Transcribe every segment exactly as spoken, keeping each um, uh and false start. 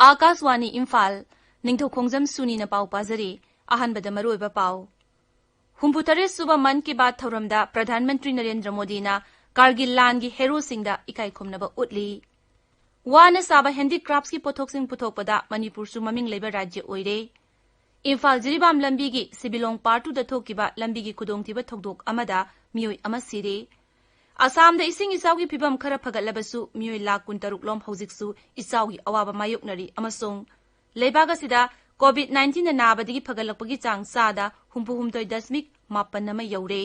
ꯑꯥꯀꯥꯁꯋꯥꯅꯤ ꯏꯝꯐꯥꯜ, ꯅꯤꯡꯊꯧꯈꯣꯡꯖꯝ ꯁꯨꯅꯤꯅ ꯄꯥꯎ ꯄꯥꯖꯔꯤ꯫ ꯑꯍꯥꯟꯕꯗ ꯃꯔꯨꯑꯣꯏꯕ ꯄꯥꯎ꯫ ꯍꯨꯝꯐꯨꯇꯔꯦꯠ ꯁꯨꯕ ꯃꯟ ꯀꯤ ꯕꯥꯠ ꯊꯧꯔꯝꯗ ꯄ꯭ꯔꯙꯥꯟ ꯃꯟꯇ꯭ꯔꯤ ꯅꯔꯦꯟꯗ꯭ꯔ ꯃꯣꯗꯤꯅ ꯀꯥꯔꯒꯤꯜ ꯂꯥꯟꯒꯤ ꯍꯦꯔꯣꯁꯤꯡꯗ ꯏꯀꯥꯏ ꯈꯨꯝꯅꯕ ꯎꯠꯂꯤ꯫ ꯋꯥꯅ ꯁꯥꯕ ꯍꯦꯟꯗꯤꯀ꯭ꯔꯥꯐꯠꯁꯀꯤ ꯄꯣꯠꯊꯣꯛꯁꯤꯡ ꯄꯨꯊꯣꯛꯄꯗ ꯃꯅꯤꯄꯨꯔꯁꯨ ꯃꯃꯤꯡ ꯂꯩꯕ ꯔꯥꯖ꯭ꯌ ꯑꯣꯏꯔꯦ꯫ ꯏꯝꯐꯥꯜ ꯖꯤꯔꯤꯕꯥꯝ ꯂꯝꯕꯤꯒꯤ ꯁꯤꯕꯤꯂꯣꯡ ꯄꯥꯔꯠ ꯇꯨꯗ ꯊꯣꯛꯈꯤꯕ ꯂꯝꯕꯤꯒꯤ ꯈꯨꯗꯣꯡꯊꯤꯕ ꯊꯧꯗꯣꯛ ꯑꯃꯗ ꯃꯤꯑꯣꯏ ꯑꯃ ꯁꯤꯔꯦ꯫ ꯑꯁꯥꯝꯗ ꯏꯁꯤꯡ ꯏꯆꯥꯎꯒꯤ ꯐꯤꯕꯝ ꯈꯔ ꯐꯒꯠꯂꯕꯁꯨ ꯃꯤꯑꯣꯏ ꯂꯥꯈ ꯀꯨꯟꯇꯔꯨꯛ ꯂꯣꯝ ꯍꯧꯖꯤꯛꯁꯨ ꯏꯆꯥꯎꯒꯤ ꯑꯋꯥꯕ ꯃꯥꯌꯣꯛꯅꯔꯤ ꯑꯃꯁꯨꯡ ꯂꯩꯕꯥꯛ ꯑꯁꯤꯗ ꯀꯣꯚꯤꯗ ꯅꯥꯏꯟꯇꯤꯟꯅ ꯅꯥꯕꯗꯒꯤ ꯐꯒꯠꯂꯛꯄꯒꯤ ꯆꯥꯡ ꯆꯥꯗ ꯍꯨꯝꯐꯨ ꯍꯨꯝꯗꯣꯏ ꯗꯁꯃꯤꯛ ꯃꯥꯄꯟ ꯑꯃ ꯌꯧꯔꯦ꯫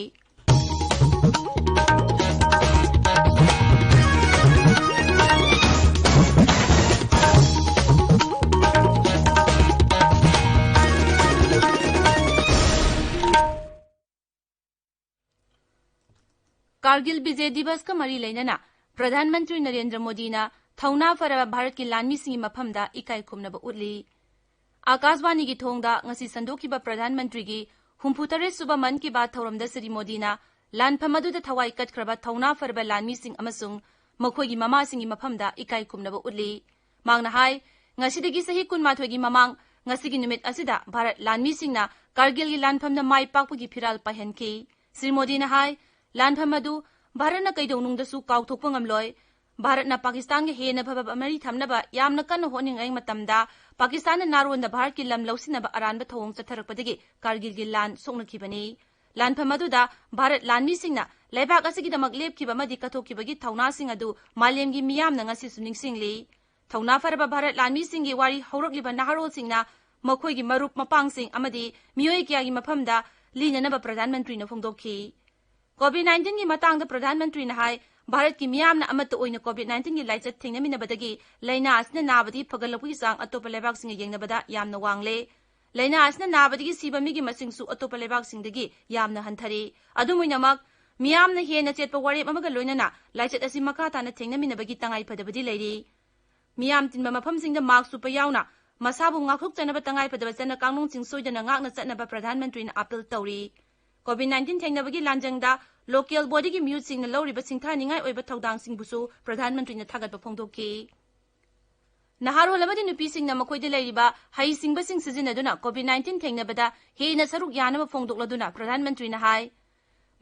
ꯀꯥꯔꯒꯤꯜ ꯕꯤꯖꯦ ꯗꯤꯕꯁꯀ ꯃꯔꯤ ꯂꯩꯅꯅ ꯄ꯭ꯔꯙꯥꯟ ꯃꯟꯇ꯭ꯔꯤ ꯅꯔꯦꯟꯗ꯭ꯔ ꯃꯣꯗꯤꯅ ꯊꯧꯅꯥ ꯐꯔꯕ ꯚꯥꯔꯠꯀꯤ ꯂꯥꯟꯃꯤꯁꯤꯡꯒꯤ ꯃꯐꯝꯗ ꯏꯀꯥꯏ ꯈꯨꯝꯅꯕ ꯎꯠꯂꯤ꯫ ꯑꯥꯀꯥꯁꯕꯥꯅꯤꯒꯤ ꯊꯣꯡꯗ ꯉꯁꯤ ꯁꯟꯗꯣꯛꯈꯤꯕ ꯄ꯭ꯔꯙꯥꯟ ꯃꯟꯇ꯭ꯔꯤꯒꯤ ꯍꯨꯝꯐꯨꯇꯔꯦꯠ ꯁꯨꯕ ꯃꯟ ꯀꯤ ꯕꯥꯠ ꯊꯧꯔꯝꯗ ꯁ꯭ꯔꯤ ꯃꯣꯗꯤꯅ ꯂꯥꯟꯐꯝ ꯑꯗꯨꯗ ꯊꯋꯥꯏ ꯀꯠꯈ꯭ꯔꯕ ꯊꯧꯅꯥ ꯐꯔꯕ ꯂꯥꯟꯃꯤꯁꯤꯡ ꯑꯃꯁꯨꯡ ꯃꯈꯣꯏꯒꯤ ꯃꯃꯥꯁꯤꯡꯒꯤ ꯃꯐꯝꯗ ꯏꯀꯥꯏ ꯈꯨꯝꯅꯕ ꯎꯠꯂꯤ꯫ ꯃꯍꯥꯛꯅ ꯍꯥꯏ, ꯉꯁꯤꯗꯒꯤ ꯆꯍꯤ ꯀꯨꯟꯃꯥꯊꯣꯏꯒꯤ ꯃꯃꯥꯡ ꯉꯁꯤꯒꯤ ꯅꯨꯃꯤꯠ ꯑꯁꯤꯗ ꯚꯥꯔꯠ ꯂꯥꯟꯃꯤꯁꯤꯡꯅ ꯀꯥꯔꯒꯤꯜꯒꯤ ꯂꯥꯟꯐꯝꯗ ꯃꯥꯏ ꯄꯥꯛꯄꯒꯤ ꯐꯤꯔꯥꯜ ꯄꯥꯏꯍꯟꯈꯤ꯫ ꯁ꯭ꯔꯤ ꯃꯣꯗꯤꯅ ꯍꯥꯏ, ꯂꯥꯟꯐꯝ ꯑꯗꯨ ꯚꯥꯔꯠꯅ ꯀꯩꯗꯧꯅꯨꯡꯗꯁꯨ ꯀꯥꯎꯊꯣꯛꯄ ꯉꯝꯂꯣꯏ꯫ ꯚꯥꯔꯠꯅ ꯄꯥꯀꯤꯁꯇꯥꯟꯒ ꯍꯦꯟꯅ ꯐꯕ ꯃꯔꯤ ꯊꯝꯅꯕ ꯌꯥꯝꯅ ꯀꯟꯅ ꯍꯣꯠꯅꯔꯤꯉꯩ ꯃꯇꯝꯗ ꯄꯥꯀꯤꯁꯇꯥꯟꯅ ꯅꯥꯔꯣꯟꯗ ꯚꯥꯔꯠꯀꯤ ꯂꯝ ꯂꯧꯁꯤꯟꯅꯕ ꯑꯔꯥꯟꯕ ꯊꯧꯑꯣꯡ ꯆꯠꯊꯔꯛꯄꯗꯒꯤ ꯀꯥꯔꯒꯤꯜꯒꯤ ꯂꯥꯟ ꯁꯣꯛꯅꯈꯤꯕꯅꯤ꯫ ꯂꯥꯟꯐꯝ ꯑꯗꯨꯗ ꯚꯥꯔꯠ ꯂꯥꯟꯃꯤꯁꯤꯡꯅ ꯂꯩꯕꯥꯛ ꯑꯁꯤꯒꯤꯗꯃꯛ ꯂꯦꯞꯈꯤꯕ ꯑꯃꯗꯤ ꯀꯠꯊꯣꯛꯈꯤꯕꯒꯤ ꯊꯧꯅꯥꯁꯤꯡ ꯑꯗꯨ ꯃꯥꯂꯦꯝꯒꯤ ꯃꯤꯌꯥꯝꯅ ꯉꯁꯤꯁꯨ ꯅꯤꯡꯁꯤꯡꯂꯤ꯫ ꯊꯧꯅꯥ ꯐꯔꯕ ꯚꯥꯔꯠ ꯂꯥꯟꯃꯤꯁꯤꯡꯒꯤ ꯋꯥꯔꯤ ꯍꯧꯔꯛꯂꯤꯕ ꯅꯍꯥꯔꯣꯜꯁꯤꯡꯅ ꯃꯈꯣꯏꯒꯤ ꯃꯔꯨꯞ ꯃꯄꯥꯡꯁꯤꯡ ꯑꯃꯗꯤ ꯃꯤꯑꯣꯏ ꯀꯌꯥꯒꯤ ꯃꯐꯝꯗ ꯂꯤꯅꯅꯕ ꯄ꯭ꯔꯙꯥꯟ ꯃꯟꯇ꯭ꯔꯤꯅ ꯐꯣꯡꯗꯣꯛꯈꯤ꯫ ꯀꯣꯚꯤꯗ ꯅꯥꯏꯟꯇꯤꯟꯒꯤ ꯃꯇꯥꯡꯗ ꯄ꯭ꯔꯙꯥꯟ ꯃꯟꯇ꯭ꯔꯤꯅ ꯍꯥꯏ, ꯚꯥꯔꯠꯀꯤ ꯃꯤꯌꯥꯝꯅ ꯑꯃꯠꯇ ꯑꯣꯏꯅ ꯀꯣꯚꯤꯗ ꯅꯥꯏꯟꯇꯤꯟꯒꯤ ꯂꯥꯏꯆꯠ ꯊꯦꯡꯅꯃꯤꯟꯅꯕꯗꯒꯤ ꯂꯥꯏꯅꯥ ꯑꯁꯤꯅ ꯅꯥꯕꯗꯒꯤ ꯐꯒꯠꯂꯛꯄꯒꯤ ꯆꯥꯡ ꯑꯇꯣꯞꯄ ꯂꯩꯕꯥꯛꯁꯤꯡꯒ ꯌꯦꯡꯅꯕꯗ ꯌꯥꯝꯅ ꯋꯥꯡꯂꯦ꯫ ꯂꯥꯏꯅꯥ ꯑꯁꯤꯅ ꯅꯥꯕꯗꯒꯤ ꯁꯤꯕ ꯃꯤꯒꯤ ꯃꯁꯤꯡꯁꯨ ꯑꯇꯣꯞꯄ ꯂꯩꯕꯥꯛꯁꯤꯡꯗꯒꯤ ꯌꯥꯝꯅ ꯍꯟꯊꯔꯦ꯫ ꯑꯗꯨꯝ ꯑꯣꯏꯅꯃꯛ, ꯃꯤꯌꯥꯝꯅ ꯍꯦꯟꯅ ꯆꯦꯠꯄ ꯋꯥꯔꯦꯞ ꯑꯃꯒ ꯂꯣꯏꯅꯅ ꯂꯥꯏꯆꯠ ꯑꯁꯤ ꯃꯈꯥ ꯇꯥꯅ ꯊꯦꯡꯅꯃꯤꯟꯅꯕꯒꯤ ꯇꯉꯥꯏ ꯐꯗꯕꯗꯤ ꯂꯩꯔꯤ꯫ ꯃꯤꯌꯥꯝ ꯇꯤꯟꯕ ꯃꯐꯝꯁꯤꯡꯗ ꯃꯥꯁ꯭ꯛ ꯎꯞꯄ ꯌꯥꯎꯅ ꯃꯁꯥꯕꯨ ꯉꯥꯛꯊꯣꯛꯆꯅꯕ ꯇꯉꯥꯏ ꯐꯗꯕ ꯆꯠꯅ ꯀꯥꯡꯂꯣꯟꯁꯤꯡ ꯁꯣꯏꯗꯅ ꯉꯥꯛꯅ ꯆꯠꯅꯕ ꯄ꯭ꯔꯙꯥꯟ ꯃꯟꯇ꯭ꯔꯤꯅ ꯑꯥꯄꯤꯜ ꯇꯧꯔꯤ꯫ ꯀꯣꯚꯤꯗ ꯅꯥꯏꯟꯇꯤꯟ ꯊꯦꯡꯅꯕꯒꯤ ꯂꯥꯟꯖꯪꯗ ꯂꯣꯀꯦꯜ ꯕꯣꯗꯤꯒꯤ ꯃꯤꯍꯨꯠꯁꯤꯡꯅ ꯂꯧꯔꯤꯕ ꯁꯤꯡꯊꯥꯅꯤꯡꯉꯥꯏ ꯑꯣꯏꯕ ꯊꯧꯗꯥꯡꯁꯤꯡꯕꯨꯁꯨ ꯄ꯭ꯔꯙꯥꯟ ꯃꯟꯇ꯭ꯔꯤꯅ ꯊꯥꯒꯠꯄ ꯐꯣꯡꯗꯣꯛꯈꯤ꯫ ꯅꯍꯥꯔꯣꯜ ꯑꯃꯗꯤ ꯅꯨꯄꯤꯁꯤꯡꯅ ꯃꯈꯣꯏꯗ ꯂꯩꯔꯤꯕ ꯍꯩꯁꯤꯡꯕꯁꯤꯡ ꯁꯤꯖꯤꯟꯅꯗꯨꯅ COVID nineteen ꯊꯦꯡꯅꯕꯗ ꯍꯦꯟꯅ ꯁꯔꯨꯛ ꯌꯥꯅꯕ ꯐꯣꯡꯗꯣꯛꯂꯗꯨꯅ ꯄ꯭ꯔꯙꯥꯟ ꯃꯟꯇ꯭ꯔꯤꯅ ꯍꯥꯏ,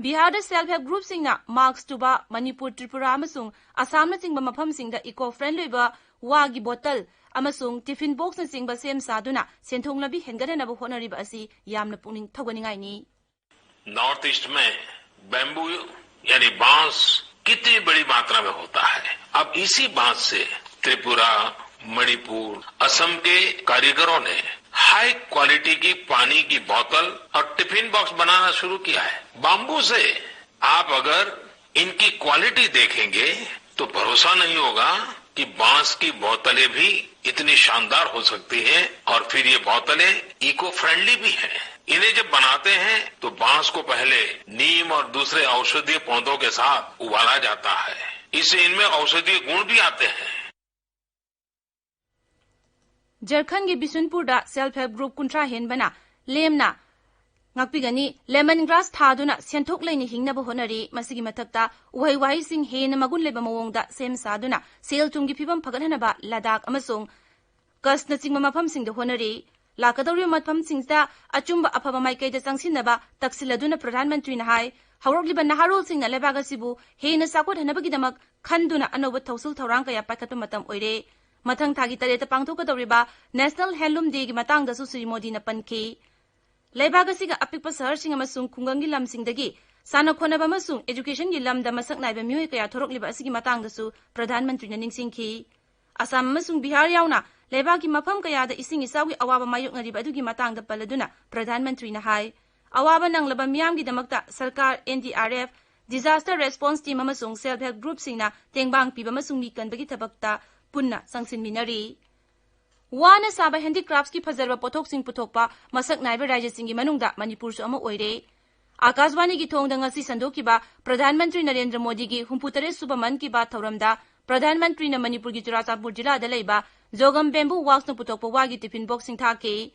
ꯕꯤꯍꯥꯔꯗ self help groupꯁꯤꯡꯅ mask ꯇꯨꯕ ꯃꯅꯤꯄꯨꯔ, ꯇ꯭ꯔꯤꯄꯨꯔꯥ ꯑꯃꯁꯨꯡ ꯑꯁꯥꯝꯅꯆꯤꯡꯕ ꯃꯐꯝꯁꯤꯡꯗ eco friendly ꯑꯣꯏꯕ ꯋꯥꯒꯤ ꯕꯣꯇꯜ ꯑꯃꯁꯨꯡ ꯇꯤꯐꯤꯟ ꯕꯣꯛꯁꯅꯆꯤꯡꯕ ꯁꯦꯝ ꯁꯥꯗꯨꯅ ꯁꯦꯟꯊꯣꯛ ꯂꯝꯕꯤ ꯍꯦꯟꯒꯠꯍꯟꯅꯕ ꯍꯣꯠꯅꯔꯤꯕ ꯑꯁꯤ ꯌꯥꯝꯅ ꯄꯨꯛꯅꯤꯡ ꯊꯧꯒꯠꯅꯤꯡꯉꯥꯏꯅꯤ꯫ नॉर्थ ईस्ट में बैम्बू यानी बांस कितनी बड़ी मात्रा में होता है। अब इसी बांस से त्रिपुरा, मणिपुर, असम के कारीगरों ने हाई क्वालिटी की पानी की बोतल और टिफिन बॉक्स बनाना शुरू किया है। बांबू से आप अगर इनकी क्वालिटी देखेंगे तो भरोसा नहीं होगा कि बांस की बोतलें भी इतनी शानदार हो सकती हैं और फिर ये बोतलें इको फ्रेंडली भी हैं। इन्हें जब बनाते हैं तो बांस को पहले नीम और दूसरे औषधीय पौधों के साथ उबाला जाता है। इससे इनमें औषधीय गुण भी आते हैं। ꯖꯔꯈꯟꯒꯤ ꯕꯤꯁꯨꯟꯄꯨꯔꯗ self help group ꯀꯨꯟꯊ꯭ꯔꯥ ꯍꯦꯟꯕꯅ ꯂꯦꯝꯅ ꯉꯥꯛꯄꯤꯒꯅꯤ ꯂꯦꯃꯟ ꯒ꯭ꯔꯥꯁ ꯊꯥꯗꯨꯅ ꯁꯦꯟꯊꯣꯛ ꯂꯩꯅ ꯍꯤꯡꯅꯕ ꯍꯣꯠꯅꯔꯤ꯫ ꯃꯁꯤꯒꯤ ꯃꯊꯛꯇ ꯎꯍꯩ ꯋꯥꯍꯩꯁꯤꯡ ꯍꯦꯟꯅ ꯃꯒꯨꯟ ꯂꯩꯕ ꯃꯑꯣꯡꯗ ꯁꯦꯝ ꯁꯥꯗꯨꯅ ꯁꯦꯜ ꯊꯨꯝꯒꯤ ꯐꯤꯕꯝ ꯐꯒꯠꯍꯟꯅꯕ ꯂꯗꯥꯈ ꯑꯃꯁꯨꯡ ꯀꯁꯅꯆꯤꯡꯕ ꯃꯐꯝꯁꯤꯡꯗ ꯍꯣꯠꯅꯔꯤ꯫ ꯂꯥꯛꯀꯗꯧꯔꯤꯕ ꯃꯐꯝꯁꯤꯡꯁꯤꯗ ꯑꯆꯨꯝꯕ ꯑꯐꯕ ꯃꯥꯏꯀꯩꯗ ꯆꯪꯁꯤꯟꯅꯕ ꯇꯛꯁꯤꯜꯂꯗꯨꯅ ꯄ꯭ꯔꯙꯥꯟ ꯃꯟꯇ꯭ꯔꯤꯅ ꯍꯥꯏ, ꯍꯧꯔꯛꯂꯤꯕ ꯅꯍꯥꯔꯣꯜꯁꯤꯡꯅ ꯂꯩꯕꯥꯛ ꯑꯁꯤꯕꯨ ꯍꯦꯟꯅ ꯆꯥꯎꯈꯠꯍꯟꯅꯕꯒꯤꯗꯃꯛ ꯈꯟꯗꯨꯅ ꯑꯅꯧꯕ ꯊꯧꯁꯤꯜ ꯊꯧꯔꯥꯡ ꯀꯌꯥ ꯄꯥꯏꯈꯠꯄ ꯃꯇꯝ ꯑꯣꯏꯔꯦ꯫ ꯃꯊꯪ ꯊꯥꯒꯤ ꯇꯔꯦꯠꯇ ꯄꯥꯡꯊꯣꯛꯀꯗꯧꯔꯤꯕ National Handloom Dayꯒꯤ ꯃꯇꯥꯡꯗꯁꯨ ꯁ꯭ꯔꯤ ꯃꯣꯗꯤꯅ ꯄꯟꯈꯤ꯫ ꯂꯩꯕꯥꯛ ꯑꯁꯤꯒ ꯑꯄꯤꯛꯄ ꯁꯍꯔꯁꯤꯡ ꯑꯃꯁꯨꯡ ꯈꯨꯡꯒꯪꯒꯤ ꯂꯝꯁꯤꯡꯗꯒꯤ ꯁꯥꯟꯅ ꯈꯣꯠꯅꯕ ꯑꯃꯁꯨꯡ educationꯒꯤ ꯂꯝꯗ ꯃꯁꯛ ꯅꯥꯏꯕ ꯃꯤꯑꯣꯏ ꯀꯌꯥ ꯊꯣꯔꯛꯂꯤꯕ ꯑꯁꯤꯒꯤ ꯃꯇꯥꯡꯗꯁꯨ ꯄ꯭ꯔꯙꯥꯟ ꯃꯟꯇ꯭ꯔꯤꯅ ꯅꯤꯡꯁꯤꯡꯈꯤ꯫ ꯑꯁꯥꯝ ꯑꯃꯁꯨꯡ ꯕꯤꯍꯥꯔ ꯌꯥꯎꯅ ꯂꯩꯕꯥꯛꯀꯤ ꯃꯐꯝ ꯀꯌꯥꯗ ꯏꯁꯤꯡ ꯏꯆꯥꯎꯒꯤ ꯑꯋꯥꯕ ꯃꯥꯌꯣꯛꯅꯔꯤꯕ ꯑꯗꯨꯒꯤ ꯃꯇꯥꯡꯗ ꯄꯜꯂꯗꯨꯅ ꯄ꯭ꯔꯙꯥꯟ ꯃꯟꯇ꯭ꯔꯤꯅ ꯍꯥꯏ, ꯑꯋꯥꯕ ꯅꯪꯂꯕ ꯃꯤꯌꯥꯝꯒꯤꯗꯃꯛꯇ ꯁꯔꯀꯥꯔ, NDRF, disaster response team ꯑꯃꯁꯨꯡ self help groupꯁꯤꯡꯅ ꯇꯦꯡꯕꯥꯡ ꯄꯤꯕ ꯑꯃꯁꯨꯡ ꯃꯤ ꯀꯟꯕꯒꯤ ꯊꯕꯛꯇ ꯄꯨꯟꯅ ꯆꯪꯁꯤꯟꯃꯤꯟꯅꯔꯤ꯫ ꯋꯥꯅ ꯁꯥꯕ handicraftsꯀꯤ ꯐꯖꯔꯕ ꯄꯣꯠꯊꯣꯛꯁꯤꯡ ꯄꯨꯊꯣꯛꯄ ꯃꯁꯛ ꯅꯥꯏꯕ ꯔꯥꯖ꯭ꯌꯁꯤꯡꯒꯤ ꯃꯅꯨꯡꯗ ꯃꯅꯤꯄꯨꯔꯁꯨ ꯑꯃ ꯑꯣꯏꯔꯦ꯫ ꯑꯥꯀꯥꯁꯕꯥꯅꯤꯒꯤ ꯊꯣꯡꯗ ꯉꯁꯤ ꯁꯟꯗꯣꯛꯈꯤꯕ ꯄ꯭ꯔꯙꯥꯟ ꯃꯟꯇ꯭ꯔꯤ ꯅꯔꯦꯟꯗ꯭ꯔ ꯃꯣꯗꯤꯒꯤ ꯍꯨꯝꯐꯨ ꯇꯔꯦꯠ ꯁꯨꯕ ꯃꯟ ꯀꯤ ꯕꯥꯠ ꯊꯧꯔꯝꯗ ꯄ꯭ꯔꯙꯥꯟ ꯃꯟꯇ꯭ꯔꯤꯅ ꯃꯅꯤꯄꯨꯔꯒꯤ ꯆꯨꯔꯥꯆꯥꯟꯄꯨꯔ ꯖꯤꯂꯥꯗ ꯂꯩꯕ ꯖꯣꯒꯝ bamboo worksꯅ ꯄꯨꯊꯣꯛꯄ ꯋꯥꯒꯤ ꯇꯤꯐꯤꯟ ꯕꯣꯛꯁꯁꯤꯡ ꯊꯥꯈꯤ꯫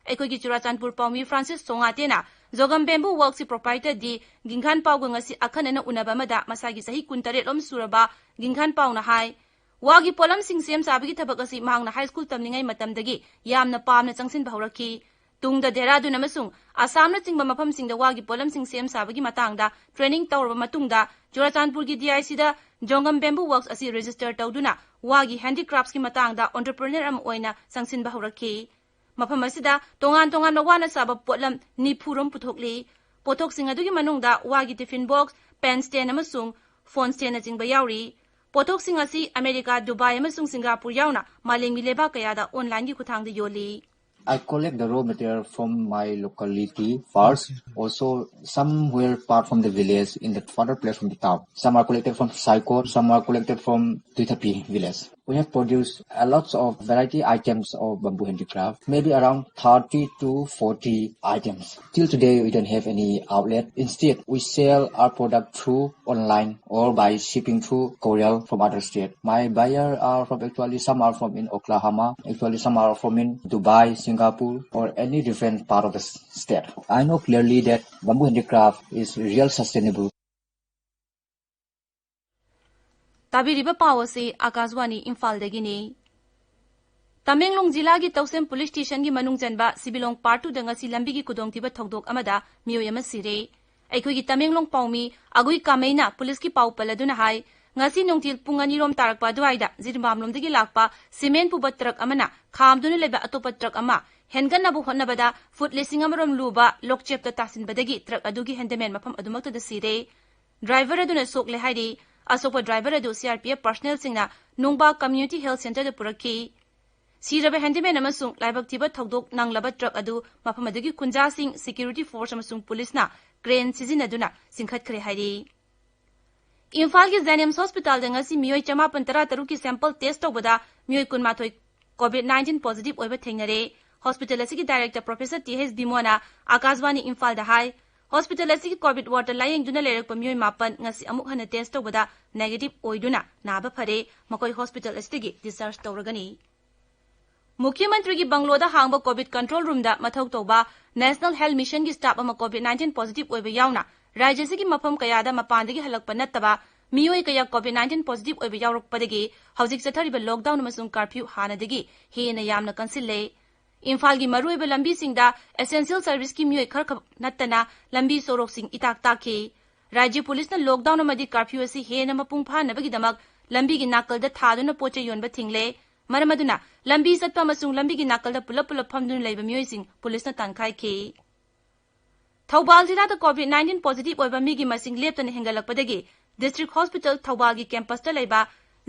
ꯑꯩꯈꯣꯏꯒꯤ ꯆꯨꯔꯥꯆꯥꯟꯄꯨꯔ ꯄꯥꯎꯃꯤ ꯐ꯭ꯔꯥꯟꯁꯤꯁ ꯁꯣꯉꯥꯇꯦꯅ ꯖꯣꯒꯝ bamboo worksꯀꯤ proprietor ꯗꯤ ꯒꯤꯡꯈꯥꯟ ꯄꯥꯎꯒ ꯉꯁꯤ ꯑꯈꯟꯅꯅ ꯎꯅꯕ ꯑꯃꯗ ꯃꯁꯥꯒꯤ ꯆꯍꯤ ꯀꯨꯟꯇꯔꯦꯠ ꯂꯣꯝ ꯁꯨꯔꯕ ꯒꯤꯡꯈꯥꯟ ꯄꯥꯎꯅ ꯍꯥꯏ, ꯋꯥꯒꯤ ꯄꯣꯠꯂꯝꯁꯤꯡ ꯁꯦꯝ ꯁꯥꯕꯒꯤ ꯊꯕꯛ ꯑꯁꯤ ꯃꯍꯥꯛꯅ ꯍꯥꯏ ꯁ꯭ꯀꯨꯜ ꯇꯝꯂꯤꯉꯩ ꯃꯇꯝꯗꯒꯤ ꯌꯥꯝꯅ ꯄꯥꯝꯅ ꯆꯪꯁꯤꯟꯕ ꯍꯧꯔꯛꯈꯤ꯫ ꯇꯨꯡꯗ ꯗꯦꯍꯔꯥꯗꯨꯟ ꯑꯃꯁꯨꯡ ꯑꯁꯥꯝꯅꯆꯤꯡꯕ ꯃꯐꯝꯁꯤꯡꯗ ꯋꯥꯒꯤ ꯄꯣꯠꯂꯝꯁꯤꯡ ꯁꯦꯝ ꯁꯥꯕꯒꯤ ꯃꯇꯥꯡꯗ ꯇ꯭ꯔꯦꯅꯤꯡ ꯇꯧꯔꯕ ꯃꯇꯨꯡꯗ, ꯆꯨꯔꯥꯆꯥꯟꯄꯨꯔꯒꯤ ꯗꯤ ꯑꯥꯏ ꯁꯤꯗ ꯖꯣꯡꯒꯝ ꯕꯦꯝꯕꯨ ꯋꯔꯛꯁ ꯑꯁꯤ ꯔꯦꯖꯤꯁꯇꯔ ꯇꯧꯗꯨꯅ ꯋꯥꯒꯤ ꯍꯦꯟꯗꯤꯀ꯭ꯔꯥꯐꯠꯁꯀꯤ ꯃꯇꯥꯡꯗ ꯑꯣꯟꯇꯔꯄ꯭ꯔꯤꯅꯔ ꯑꯃ ꯑꯣꯏꯅ ꯆꯪꯁꯤꯟꯕ ꯍꯧꯔꯛꯈꯤ꯫ ꯃꯐꯝ ꯑꯁꯤꯗ ꯇꯣꯉꯥꯟ ꯇꯣꯉꯥꯟꯕ ꯋꯥꯅ ꯁꯥꯕ ꯄꯣꯠꯂꯝ ꯅꯤꯐꯨ ꯔꯣꯝ ꯄꯨꯊꯣꯛꯂꯤ꯫ ꯄꯣꯠꯊꯣꯛꯁꯤꯡ ꯑꯗꯨꯒꯤ ꯃꯅꯨꯡꯗ ꯋꯥꯒꯤ ꯇꯤꯐꯤꯟ ꯕꯣꯛꯁ, ꯄꯦꯟ ꯁ꯭ꯇꯦꯟ ꯑꯃꯁꯨꯡ ꯐꯣꯟ ꯁ꯭ꯇꯦꯟꯅꯆꯤꯡꯕ ꯌꯥꯎꯔꯤ꯫ ꯄꯣꯠꯊꯣꯛꯁꯤꯡ ꯑꯁꯤ ꯑꯃꯦꯔꯤꯀꯥ, ꯗꯨꯕꯥꯏ ꯑꯃꯁꯨꯡ ꯁꯤꯡꯒꯥꯄꯨꯔ ꯌꯥꯎꯅ ꯃꯥꯂꯦꯝꯒꯤ ꯂꯩꯕꯥꯛ ꯀꯌꯥꯗ ꯑꯣꯟꯂꯥꯏꯟꯒꯤ ꯈꯨꯠꯊꯥꯡꯗ ꯌꯣꯜꯂꯤ꯫ I collect the raw material from my locality first. Also, some were part from the village in the further place from the town. Some are collected from Saikot, some are collected from Tuithapi village. We have produced a lots of variety items of bamboo handicraft, maybe around thirty to forty items. Till today, we don't have any outlet. Instead, we sell our product through online or by shipping through courier from other state. My buyer are from, actually, some are from in Oklahoma, actually some are from in Dubai, Singapore, or any different part of the s- state. I know clearly that bamboo handicraft is real sustainable. ꯇꯥꯕꯤꯔꯤꯕ ꯄꯥꯎ ꯑꯁꯤ ꯑꯥꯀꯥꯁꯕꯥꯅꯤ ꯏꯝꯐꯥꯜꯗꯒꯤꯅꯤ꯫ ꯇꯃꯦꯡꯂꯣꯡ ꯖꯤꯂꯥꯒꯤ ꯇꯧꯁꯦꯝ police ꯁ꯭ꯇꯦꯁꯟꯒꯤ ꯃꯅꯨꯡ ꯆꯟꯕ ꯁꯤꯕꯤꯂꯣꯡ part ꯇꯨꯗ ꯉꯁꯤ ꯂꯝꯕꯤꯒꯤ ꯈꯨꯗꯣꯡꯊꯤꯕ ꯊꯧꯗꯣꯛ ꯑꯃꯗ ꯃꯤꯑꯣꯏ ꯑꯃ ꯁꯤꯔꯦ꯫ ꯑꯩꯈꯣꯏꯒꯤ ꯇꯃꯦꯡꯂꯣꯡ ꯄꯥꯎꯃꯤ ꯑꯒꯨꯏ ꯀꯥꯃꯩꯅ ꯄꯨꯂꯤꯁꯀꯤ ꯄꯥꯎ ꯄꯜꯂꯗꯨꯅ ꯍꯥꯏ, ꯉꯁꯤ ꯅꯨꯡꯊꯤꯜ ꯄꯨꯡ ꯑꯅꯤ ꯔꯣꯝ ꯇꯥꯔꯛꯄ ꯑꯗꯨꯋꯥꯏꯗ ꯖꯤꯔꯤꯕꯥꯝꯂꯣꯝꯗꯒꯤ ꯂꯥꯛꯄ ꯁꯤꯃꯦꯟ ꯄꯨꯕ ꯇ꯭ꯔꯛ ꯑꯃꯅ ꯈꯥꯝꯗꯨꯅ ꯂꯩꯕ ꯑꯇꯣꯞꯄ ꯇ꯭ꯔꯛ ꯑꯃ ꯍꯦꯟꯒꯠꯅꯕ ꯍꯣꯠꯅꯕꯗ ꯐꯨꯠ ꯂꯤꯁꯤꯡ ꯑꯃ ꯔꯣꯝ ꯂꯨꯕ ꯂꯣꯛꯆꯦꯞꯇ ꯇꯥꯁꯤꯟꯕꯗꯒꯤ ꯇ꯭ꯔꯛ ꯑꯗꯨꯒꯤ ꯍꯦꯟꯗꯃꯦꯟ ꯃꯐꯝ ꯑꯗꯨꯃꯛꯇꯗ ꯁꯤꯔꯦ꯫ ꯗ꯭ꯔꯥꯏꯚꯔ ꯑꯗꯨꯅ ꯁꯣꯛꯂꯦ ꯍꯥꯏꯔꯤ꯫ ꯑꯁꯣꯛꯄ ꯗ꯭ꯔꯥꯏꯚꯔ ꯑꯗꯨ ꯁꯤ ꯑꯥꯔ ꯄꯤ ꯑꯦꯐ ꯄꯔꯁꯅꯦꯜꯁꯤꯡꯅ ꯅꯣꯡꯕꯥ ꯀꯝꯃ꯭ꯌꯨꯅꯤꯇꯤ ꯍꯦꯜꯊ ꯁꯦꯟꯇꯔꯗ ꯄꯨꯔꯛꯈꯤ꯫ ꯁꯤꯔꯕ ꯍꯦꯟꯗꯃꯦꯟ ꯑꯃꯁꯨꯡ ꯂꯥꯏꯕꯛ ꯊꯤꯕ ꯊꯧꯗꯣꯛ ꯅꯪꯂꯕ ꯇ꯭ꯔꯛ ꯑꯗꯨ ꯃꯐꯝ ꯑꯗꯨꯒꯤ ꯈꯨꯟꯖꯥꯁꯤꯡ, ꯁꯦꯀ꯭ꯌꯨꯔꯤꯇꯤ ꯐꯣꯔꯁ ꯑꯃꯁꯨꯡ ꯄꯨꯂꯤꯁꯅ ꯀ꯭ꯔꯦꯟ ꯁꯤꯖꯤꯟꯅꯗꯨꯅ ꯆꯤꯡꯈꯠꯈ꯭ꯔꯦ ꯍꯥꯏꯔꯤ꯫ ꯏꯝꯐꯥꯜꯒꯤ ꯖꯦꯅꯤꯝꯁ ꯍꯣꯁꯄꯤꯇꯥꯜꯗ ꯉꯁꯤ ꯃꯤꯑꯣꯏ ꯆꯃꯥꯄꯟ ꯇꯔꯥꯇꯔꯨꯛꯀꯤ ꯁꯦꯝꯄꯜ ꯇꯦꯁ ꯇꯧꯕꯗ ꯃꯤꯑꯣꯏ ꯀꯨꯟꯃꯥꯊꯣꯏ ꯀꯣꯚꯤꯗ ꯅꯥꯏꯟꯇꯤꯟ ꯄꯣꯖꯤꯇꯤꯚ ꯑꯣꯏꯕ ꯊꯦꯡꯅꯔꯦ꯫ ꯍꯣꯁꯄꯤꯇꯥꯜ ꯑꯁꯤꯒꯤ ꯗꯥꯏꯔꯦꯛꯇꯔ ꯄ꯭ꯔꯣꯐꯦꯁꯔ ꯇꯤ ꯑꯩꯆ ꯕꯤꯃꯣꯅ ꯑꯥꯀꯥꯁꯕꯥꯅꯤ ꯏꯝꯐꯥꯜꯗ ꯍꯥꯏ, ꯍꯣꯁꯄꯤꯇꯥꯜ ꯑꯁꯤꯒꯤ ꯀꯣꯚꯤꯗ ꯋꯥꯔꯗꯇ ꯂꯥꯌꯦꯡꯗꯨꯅ ꯂꯩꯔꯛꯄ ꯃꯤꯑꯣꯏ ꯃꯥꯄꯟ ꯉꯁꯤ ꯑꯃꯨꯛ ꯍꯟꯅ ꯇꯦꯁ ꯇꯧꯕꯗ ꯅꯦꯒꯦꯇꯤꯚ ꯑꯣꯏꯗꯨꯅ ꯅꯥꯕ ꯐꯔꯦ꯫ ꯃꯈꯣꯏ ꯍꯣꯁꯄꯤꯇꯥꯜ ꯑꯁꯤꯗꯒꯤ ꯗꯤꯁꯆꯥꯔꯖ ꯇꯧꯔꯒꯅꯤ꯫ ꯃꯨꯈ꯭ꯌ ꯃꯟꯇ꯭ꯔꯤꯒꯤ ꯕꯪꯒ꯭ꯂꯣꯗ ꯍꯥꯡꯕ ꯀꯣꯚꯤꯗ ꯀꯟꯇ꯭ꯔꯣꯜ ꯔꯨꯝꯗ ꯃꯊꯧ ꯇꯧꯕ ꯅꯦꯁꯅꯦꯜ ꯍꯦꯜꯊ ꯃꯤꯁꯟꯒꯤ ꯁ꯭ꯇꯥꯐ ꯑꯃ ꯀꯣꯚꯤꯗ ꯅꯥꯏꯟꯇꯤꯟ ꯄꯣꯖꯤꯇꯤꯚ ꯑꯣꯏꯕ ꯌꯥꯎꯅ ꯔꯥꯖ꯭ꯌ ꯑꯁꯤꯒꯤ ꯃꯐꯝ ꯀꯌꯥꯗ ꯃꯄꯥꯟꯗꯒꯤ ꯍꯜꯂꯛꯄ ꯅꯠꯇꯕ ꯃꯤꯑꯣꯏ ꯀꯌꯥ COVID nineteen positive ꯑꯣꯏꯕ ꯌꯥꯎꯔꯛꯄꯗꯒꯤ ꯍꯧꯖꯤꯛ ꯆꯠꯊꯔꯤꯕ lockdown ꯑꯃꯁꯨꯡ curfew ꯍꯥꯟꯅꯗꯒꯤ ꯍꯦꯟꯅ ꯌꯥꯝꯅ ꯀꯟꯁꯤꯜꯂꯦ꯫ ꯏꯝꯐꯥꯜꯒꯤ ꯃꯔꯨꯑꯣꯏꯕ ꯂꯝꯕꯤꯁꯤꯡꯗ essential serviceꯀꯤ ꯃꯤꯑꯣꯏ ꯈꯔꯈꯛ ꯅꯠꯇꯅ ꯂꯝꯕꯤ ꯁꯣꯔꯣꯛꯁꯤꯡ ꯏꯇꯥꯛ ꯇꯥꯛꯈꯤ꯫ ꯔꯥꯖ꯭ꯌ ꯄꯨꯂꯤꯁꯅ lockdown ꯑꯃꯗꯤ curfew ꯑꯁꯤ ꯍꯦꯟꯅ ꯃꯄꯨꯡ ꯐꯥꯅꯕꯒꯤꯗꯃꯛ ꯂꯝꯕꯤꯒꯤ ꯅꯥꯀꯜꯗ ꯊꯥꯗꯨꯅ ꯄꯣꯠ ꯆꯩ ꯌꯣꯟꯕ ꯊꯤꯡꯂꯦ꯫ ꯃꯔꯝ ꯑꯗꯨꯅ ꯂꯝꯕꯤ ꯆꯠꯄ ꯑꯃꯁꯨꯡ ꯂꯝꯕꯤꯒꯤ ꯅꯥꯀꯜꯗ ꯄꯨꯂꯞ ꯄꯨꯂꯞ ꯐꯝꯗꯨꯅ ꯂꯩꯕ ꯃꯤꯑꯣꯏꯁꯤꯡ ꯄꯨꯂꯤꯁꯅ ꯇꯥꯟꯈꯥꯏꯈꯤ꯫ ꯊꯧꯕꯥꯜ ꯖꯤꯂꯥꯗ COVID nineteen positive ꯑꯣꯏꯕ ꯃꯤꯒꯤ ꯃꯁꯤꯡ ꯂꯦꯞꯇꯅ ꯍꯦꯟꯒꯠꯂꯛꯄꯗꯒꯤ district hospital ꯊꯧꯕꯥꯜꯒꯤ campusꯇ ꯂꯩꯕ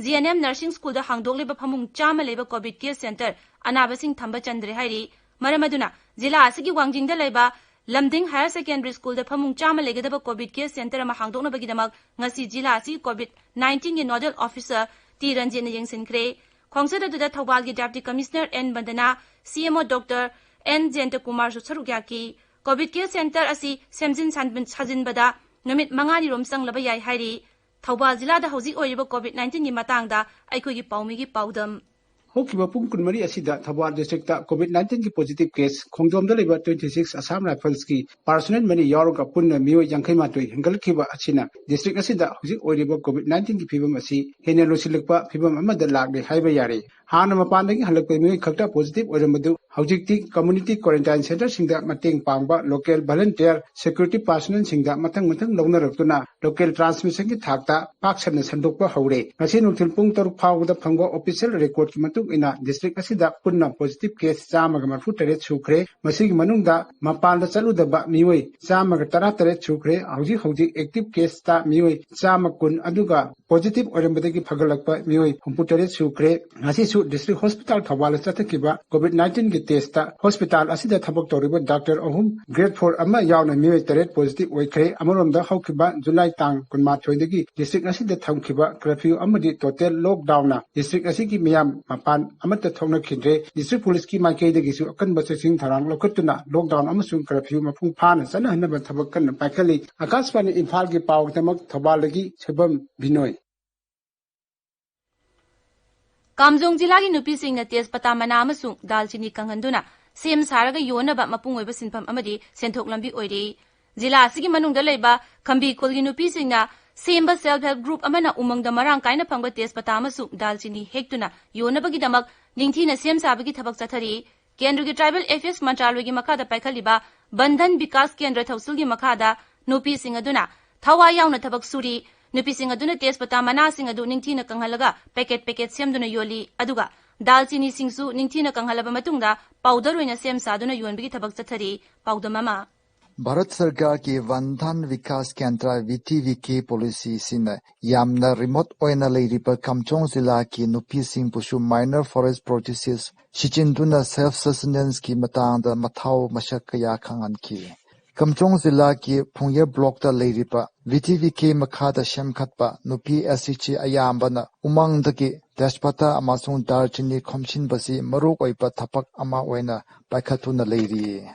G N M nursing schoolꯗ ꯍꯥꯡꯗꯣꯛꯂꯤꯕ ꯐꯃꯨꯡ ꯆꯥꯝꯃ ꯂꯩꯕ COVID care center ꯑꯅꯥꯕꯁꯤꯡ ꯊꯝꯕ ꯆꯟꯗ꯭ꯔꯦ ꯍꯥꯏꯔꯤ꯫ ꯃꯔꯝ ꯑꯗꯨꯅ ꯖꯤꯂꯥ ꯑꯁꯤꯒꯤ ꯋꯥꯡꯖꯤꯡꯗ ꯂꯩꯕ ꯂꯝꯗꯤꯡ Higher Secondary Schoolꯗ ꯐꯃꯨꯡ ꯆꯥꯝꯃ ꯂꯩꯒꯗꯕ COVID care center ꯑꯃ ꯍꯥꯡꯗꯣꯛꯅꯕꯒꯤꯗꯃꯛ ꯉꯁꯤ ꯖꯤꯂꯥ ꯑꯁꯤꯒꯤ COVID nineteenꯒꯤ nodal officer T ꯔꯟꯖꯤꯠꯅ ꯌꯦꯡꯁꯤꯟꯈ꯭ꯔꯦ꯫ ꯈꯣꯡꯆꯠ ꯑꯗꯨꯗ ꯊꯧꯕꯥꯜꯒꯤ Deputy Commissioner N ꯕꯟꯗꯅꯥ, C M O Doctor N ꯖꯌꯟꯇꯀꯨꯃꯥꯔꯁꯨ ꯁꯔꯨꯛ ꯌꯥꯈꯤ꯫ COVID care center ꯑꯁꯤ ꯁꯦꯝꯖꯤꯟ ꯁꯥꯖꯤꯟꯕꯗ ꯅꯨꯃꯤꯠ ꯃꯉꯥꯅꯤꯔꯣꯝ ꯆꯪꯂꯕ ꯌꯥꯏ ꯍꯥꯏꯔꯤ꯫ ꯊꯧꯕꯥꯜ ꯖꯤꯂꯥꯗ ꯍꯧꯖꯤꯛ ꯑꯣꯏꯔꯤꯕ COVID nineteenꯒꯤ ꯃꯇꯥꯡꯗ ꯑꯩꯈꯣꯏꯒꯤ ꯄꯥꯎꯃꯤꯒꯤ ꯄꯥꯎꯗꯝ꯫ ꯍꯧꯈꯤꯕ ꯄꯨꯡ ꯀꯨꯟꯃꯔꯤ ꯑꯁꯤꯗ ꯊꯧꯕꯥꯜ districtꯇ COVID nineteenꯒꯤ positive case ꯈꯣꯡꯖꯣꯝꯗ ꯂꯩꯕ twenty six Assam Riflesꯀꯤ personal money ꯌꯥꯎꯔꯒ ꯄꯨꯟꯅ ꯃꯤꯑꯣꯏ ꯌꯥꯡꯈꯩ ꯃꯥꯊꯣꯏ ꯍꯦꯟꯒꯠꯂꯛꯈꯤꯕ ꯑꯁꯤꯅ district ꯑꯁꯤꯗ ꯍꯧꯖꯤꯛ ꯑꯣꯏꯔꯤꯕ COVID nineteenꯒꯤ ꯐꯤꯕꯝ ꯑꯁꯤ ꯍꯦꯟꯅ ꯂꯨꯁꯤꯜꯂꯛꯄ ꯐꯤꯕꯝ ꯑꯃꯗ ꯂꯥꯛꯂꯦ ꯍꯥꯏꯕ ꯌꯥꯔꯦ꯫ ꯍꯥꯟꯅ ꯃꯄꯥꯟꯗꯒꯤ ꯍꯜꯂꯛꯄ ꯃꯤꯑꯣꯏ ꯈꯛꯇ positive ꯑꯣꯏꯔꯝꯕꯗꯨ ꯍꯧꯖꯤꯛꯇꯤ community quarantine centreꯁꯤꯡꯗ ꯃꯇꯦꯡ ꯄꯥꯡꯕ local volunteer security personnelꯁꯤꯡꯗ ꯃꯊꯪ ꯃꯊꯪ ꯂꯧꯅꯔꯛꯇꯨꯅ local transmissionꯒꯤ ꯊꯥꯛꯇ ꯄꯥꯛ ꯁꯟꯅ ꯁꯟꯗꯣꯛꯄ ꯍꯧꯔꯦ꯫ ꯉꯁꯤ ꯅꯨꯡꯊꯤꯜ ꯄꯨꯡ ꯇꯔꯨꯛ ꯐꯥꯎꯕꯗ ꯐꯪꯕ official recordꯀꯤ ꯃꯇꯨꯡ ꯏꯟꯅ district ꯑꯁꯤꯗ ꯄꯨꯟꯅ positive case ꯆꯥꯝꯃꯒ ꯃꯔꯤꯐꯨ ꯇꯔꯦꯠ ꯁꯨꯈ꯭ꯔꯦ꯫ ꯃꯁꯤꯒꯤ ꯃꯅꯨꯡꯗ ꯃꯄꯥꯟꯗ ꯆꯠꯂꯨꯗꯕ ꯃꯤꯑꯣꯏ ꯆꯥꯝꯃꯒ ꯇꯔꯥ ꯇꯔꯦꯠ ꯁꯨꯈ꯭ꯔꯦ꯫ ꯍꯧꯖꯤꯛ ꯍꯧꯖꯤꯛ active caseꯇ ꯃꯤꯑꯣꯏ ꯆꯥꯝꯃ ꯀꯨꯟ ꯑꯗꯨꯒ positive ꯑꯣꯏꯔꯝꯕꯗꯒꯤ ꯐꯒꯠꯂꯛꯄ ꯃꯤꯑꯣꯏ ꯍꯨꯝꯐꯨ ꯇꯔꯦꯠ ꯁꯨꯈ꯭ꯔꯦ꯫ ꯉꯁꯤꯁꯨ district hospital ꯊꯧꯕꯥꯜꯗ ꯆꯠꯊꯈꯤꯕ COVID nineteenꯒꯤ testꯇ hospital ꯑꯁꯤꯗ ꯊꯕꯛ ꯇꯧꯔꯤꯕ doctor ꯑꯍꯨꯝ, grade four ꯑꯃ ꯌꯥꯎꯅ ꯃꯤꯑꯣꯏ ꯇꯔꯦꯠ positive ꯑꯣꯏꯈ꯭ꯔꯦ꯫ ꯑꯃꯔꯣꯝꯗ ꯍꯧꯈꯤꯕ July ꯇꯥꯡ ꯀꯨꯟꯃꯥꯊꯣꯏꯗꯒꯤ district ꯑꯁꯤꯗ ꯊꯝꯈꯤꯕ curfew ꯑꯃꯗꯤ total lockdownꯅ district ꯑꯁꯤꯒꯤ ꯃꯤꯌꯥꯝ ꯃꯄꯥꯟ ꯑꯃꯠꯇ ꯊꯣꯛꯅꯈꯤꯗ꯭ꯔꯦ꯫ District policeꯀꯤ ꯃꯥꯏꯀꯩꯗꯒꯤꯁꯨ ꯑꯀꯟꯕ ꯆꯦꯛꯁꯤꯟ ꯊꯧꯔꯥꯡ ꯂꯧꯈꯠꯇꯨꯅ lockdown ꯑꯃꯁꯨꯡ curfew ꯃꯄꯨꯡ ꯐꯥꯅ ꯆꯠꯅꯍꯟꯅꯕ ꯊꯕꯛ ꯀꯟꯅ ꯄꯥꯏꯈꯠꯂꯤ꯫ ꯑꯀꯥꯁꯕꯥꯅꯤ ꯏꯝꯐꯥꯜꯒꯤ ꯄꯥꯎꯒꯤꯗꯃꯛ ꯊꯧꯕꯥꯜꯗꯒꯤ ꯁꯣꯏꯕꯝ ꯕꯤꯅꯣꯏ꯫ ꯀꯥꯝꯖꯣꯡ ꯖꯤꯂꯥꯒꯤ ꯅꯨꯄꯤꯁꯤꯡꯅ ꯇꯦꯖꯄꯇꯥ ꯃꯅꯥ ꯑꯃꯁꯨꯡ ꯗꯥꯜꯆꯤꯅꯤ ꯀꯪꯍꯟꯗꯨꯅ ꯁꯦꯝ ꯁꯥꯔꯒ ꯌꯣꯟꯅꯕ ꯃꯄꯨꯡ ꯑꯣꯏꯕ ꯁꯤꯟꯐꯝ ꯑꯃꯗꯤ ꯁꯦꯟꯊꯣꯛ ꯂꯝꯕꯤ ꯑꯣꯏꯔꯤ꯫ ꯖꯤꯂꯥ ꯑꯁꯤꯒꯤ ꯃꯅꯨꯡꯗ ꯂꯩꯕ ꯈꯝꯕꯤ ꯈꯨꯜꯒꯤ ꯅꯨꯄꯤꯁꯤꯡꯅ ꯁꯦꯝꯕ self help group ꯑꯃꯅ ꯎꯃꯪꯗ ꯃꯔꯥꯡ ꯀꯥꯏꯅ ꯐꯪꯕ ꯇꯦꯖꯄꯇꯥ ꯑꯃꯁꯨꯡ ꯗꯥꯜꯆꯤꯅꯤ ꯍꯦꯛꯇꯨꯅ ꯌꯣꯟꯅꯕꯒꯤꯗꯃꯛ ꯅꯤꯡꯊꯤꯅ ꯁꯦꯝ ꯁꯥꯕꯒꯤ ꯊꯕꯛ ꯆꯠꯊꯔꯤ꯫ ꯀꯦꯟꯗ꯭ꯔꯒꯤ Tribal Affairs ꯃꯟꯇ꯭ꯔꯥꯂꯣꯏꯒꯤ ꯃꯈꯥꯗ ꯄꯥꯏꯈꯠꯂꯤꯕ ꯕꯟꯙꯟ ꯕꯤꯀꯥꯁ ꯀꯦꯟꯗ꯭ꯔ ꯊꯧꯁꯤꯜꯒꯤ ꯃꯈꯥꯗ ꯅꯨꯄꯤꯁꯤꯡ ꯑꯗꯨꯅ ꯊꯋꯥꯏ ꯌꯥꯎꯅ ꯊꯕꯛ ꯁꯨꯔꯤ꯫ ꯅꯨꯄꯤꯁꯤꯡ ꯑꯗꯨꯅ ꯇꯦꯖꯄꯇꯥ ꯃꯅꯥꯁꯤꯡ ꯑꯗꯨ ꯅꯤꯡꯊꯤꯅ ꯀꯪꯍꯜꯂꯒ packet packet ꯁꯦꯝꯗꯨꯅ ꯌꯣꯜꯂꯤ꯫ ꯑꯗꯨꯒ ꯗꯥꯜꯆꯤꯅꯤꯁꯤꯡꯁꯨ ꯅꯤꯡꯊꯤꯅ ꯀꯪꯍꯜꯂꯕ ꯃꯇꯨꯡꯗ powder ꯑꯣꯏꯅ ꯁꯦꯝ ꯁꯥꯗꯨꯅ ꯌꯣꯟꯕꯒꯤ ꯊꯕꯛ ꯆꯠꯊꯔꯤ꯫ ꯄꯥꯎꯗꯝ ꯑꯃ꯫ ꯚꯥꯔꯠ ꯁꯔꯀꯥꯔꯒꯤ ꯚꯟ ꯙꯟ ꯚꯤꯀꯥꯁ ꯀꯦꯟꯗ꯭ꯔ, V T V K, policy ꯑꯁꯤꯅ ꯌꯥꯝꯅ remote ꯑꯣꯏꯅ ꯂꯩꯔꯤꯕ ꯀꯝꯆꯣꯡ ꯖꯤꯂꯥꯒꯤ ꯅꯨꯄꯤꯁꯤꯡꯕꯨꯁꯨ minor forest products ꯁꯤꯖꯤꯟꯗꯨꯅ self sustenance ꯀꯤ ꯃꯇꯥꯡꯗ ꯃꯊꯧ ꯃꯁꯛ ꯀꯌꯥ ꯈꯪꯍꯟꯈꯤ꯫ ꯀꯝꯆꯣꯡ ꯖꯤꯂꯥꯒꯤ ꯐꯨꯡꯌꯦ block ꯇ ꯂꯩꯔꯤꯕ V T V K ꯃꯈꯥꯗ ꯁꯦꯝꯒꯠꯄ ꯅꯨꯄꯤ ꯑꯁꯤꯁꯤ ꯑꯌꯥꯝꯕꯅ ꯎꯃꯪꯗꯒꯤ ꯇꯦꯖꯄꯇꯥ ꯑꯃꯁꯨꯡ ꯗꯥꯜꯆꯤꯅꯤ ꯈꯣꯝꯖꯤꯟꯕꯁꯤ ꯃꯔꯨꯑꯣꯏꯕ ꯊꯕꯛ ꯑꯃ ꯑꯣꯏꯅ ꯄꯥꯏꯈꯠꯇꯨꯅ ꯂꯩꯔꯤ꯫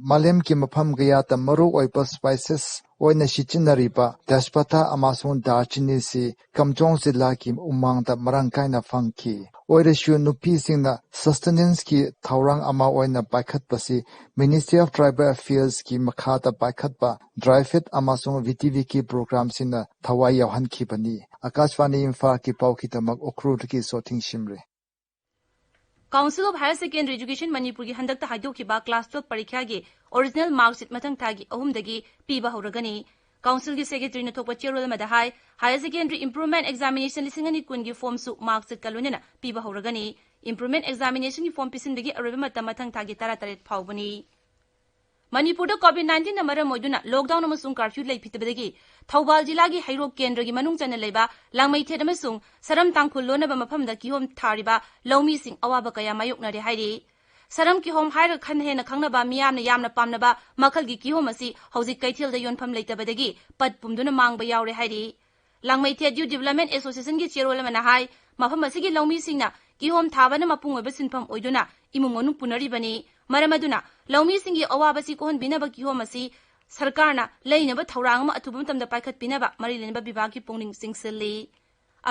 ꯃꯥꯂꯦꯝꯒꯤ ꯃꯐꯝ ꯀꯌꯥꯗ ꯃꯔꯨꯑꯣꯏꯕ spices ꯑꯣꯏꯅ ꯁꯤꯖꯤꯟꯅꯔꯤꯕ ꯇꯦꯖꯄꯇꯥ ꯑꯃꯁꯨꯡ ꯗꯥꯜꯆꯤꯅꯤꯁꯤ ꯀꯝꯆꯣꯡ ꯖꯤꯂꯥꯒꯤ ꯎꯃꯪꯗ ꯃꯔꯥꯡ ꯀꯥꯏꯅ ꯐꯪꯈꯤ꯫ ꯑꯣꯏꯔꯁꯨ ꯅꯨꯄꯤꯁꯤꯡꯅ sustenance ꯀꯤ ꯊꯧꯔꯥꯡ ꯑꯃ ꯑꯣꯏꯅ ꯄꯥꯏꯈꯠꯄꯁꯤ Ministry of Tribal Affairs ꯀꯤ ꯃꯈꯥꯗ ꯄꯥꯏꯈꯠꯄ DRYFED ꯑꯃꯁꯨꯡ V T V K program ꯁꯤꯡꯅ ꯊꯋꯥꯏ ꯌꯥꯎꯍꯟꯈꯤꯕꯅꯤ꯫ ꯑꯀꯥꯁꯕꯥꯅꯤ ꯏꯝꯐꯥꯜꯒꯤ ꯄꯥꯎꯒꯤꯗꯃꯛ ꯎꯈ꯭ꯔꯨꯜꯗꯒꯤ ꯁꯣꯊꯤꯡ ꯁꯤꯝꯔꯦ꯫ Council of Higher Secondary Education ꯃꯅꯤꯄꯨꯔꯒꯤ ꯍꯟꯗꯛꯇ ꯍꯥꯏꯗꯣꯛꯈꯤꯕ class twelve ꯄꯔꯤꯈ꯭ꯌꯥꯒꯤ original mark sheet ꯃꯊꯪ ꯊꯥꯒꯤ ꯑꯍꯨꯝꯗꯒꯤ ꯄꯤꯕ ꯍꯧꯔꯒꯅꯤ꯫ Council ꯒꯤ secretary ꯅ ꯊꯣꯛꯄ ꯆꯦꯔꯣꯜ ꯑꯃꯗ ꯍꯥꯏ, Higher Secondary Improvement Examination ꯂꯤꯁꯤꯡ ꯑꯅꯤ ꯀꯨꯟꯒꯤ form ꯁꯨ mark sheet ꯀ ꯂꯣꯏꯅꯅ ꯄꯤꯕ ꯍꯧꯔꯒꯅꯤ꯫ Improvement Examination ꯒꯤ form ꯄꯤꯁꯤꯟꯕꯒꯤ ꯑꯔꯣꯏꯕ ꯃꯇꯝ ꯃꯊꯪ ꯊꯥꯒꯤ ꯇꯔꯥꯇꯔꯦꯠ ꯐꯥꯎꯕꯅꯤ꯫ ꯃꯅꯤꯄꯨꯔꯗ COVID nineteen ꯅ ꯃꯔꯝ ꯑꯣꯏꯗꯨꯅ lockdown ꯑꯃꯁꯨꯡ curfew ꯂꯩꯈꯤꯗꯕꯗꯒꯤ ꯊꯧꯕꯥꯜ ꯖꯤꯂꯥꯒꯤ ꯍꯩꯔꯣꯛ ꯀꯦꯟꯗ꯭ꯔꯒꯤ ꯃꯅꯨꯡ ꯆꯟꯅ ꯂꯩꯕ ꯂꯥꯡꯃꯩꯊꯦꯠ ꯑꯃꯁꯨꯡ ꯁꯔꯝ ꯇꯥꯡꯈꯨꯜ ꯂꯣꯟꯅꯕ ꯃꯐꯝꯗ ꯀꯤꯍꯣꯝ ꯊꯥꯔꯤꯕ ꯂꯧꯃꯤꯁꯤꯡ ꯑꯋꯥꯕ ꯀꯌꯥ ꯃꯥꯌꯣꯛꯅꯔꯦ ꯍꯥꯏꯔꯤ꯫ ꯁꯔꯝ ꯀꯤꯍꯣꯝ ꯍꯥꯏꯔꯒ ꯈꯟ ꯍꯦꯟꯅ ꯈꯪꯅꯕ ꯃꯤꯌꯥꯝꯅ ꯌꯥꯝꯅ ꯄꯥꯝꯅꯕ ꯃꯈꯜꯒꯤ ꯀꯤꯍꯣꯝ ꯑꯁꯤ ꯍꯧꯖꯤꯛ ꯀꯩꯊꯦꯜꯗ ꯌꯣꯟꯐꯝ ꯂꯩꯇꯕꯗꯒꯤ ꯄꯠ ꯄꯨꯝꯗꯨꯅ ꯃꯥꯡꯕ ꯌꯥꯎꯔꯦ ꯍꯥꯏꯔꯤ꯫ ꯂꯥꯡꯃꯩꯊꯦꯠ Youth Development Association ꯒꯤ ꯆꯦꯔꯣꯜ ꯑꯃꯅ ꯍꯥꯏ, ꯃꯐꯝ ꯑꯁꯤꯒꯤ ꯂꯧꯃꯤꯁꯤꯡꯅ ꯀꯤꯍꯣꯝ ꯊꯥꯕꯅ ꯃꯄꯨꯡ ꯑꯣꯏꯕ ꯁꯤꯟꯐꯝ ꯑꯣꯏꯗꯨꯅ ꯏꯃꯨꯡ ꯃꯅꯨꯡ ꯄꯨꯅꯔꯤꯕꯅꯤ꯫ ꯃꯔꯝ ꯑꯗꯨꯅ ꯂꯧꯃꯤꯁꯤꯡꯒꯤ ꯑꯋꯥꯕꯁꯤ ꯀꯣꯛꯍꯟꯕꯤꯅꯕ ꯀꯤꯍꯣꯝ ꯑꯁꯤ ꯁꯔꯀꯥꯔꯅ ꯂꯩꯅꯕ ꯊꯧꯔꯥꯡ ꯑꯃ ꯑꯊꯨꯕ ꯃꯇꯝꯗ ꯄꯥꯏꯈꯠꯄꯤꯅꯕ ꯃꯔꯤ ꯂꯩꯅꯕ ꯕꯤꯚꯥꯒꯀꯤ ꯄꯨꯛꯅꯤꯡ ꯆꯤꯡꯁꯤꯜꯂꯤ꯫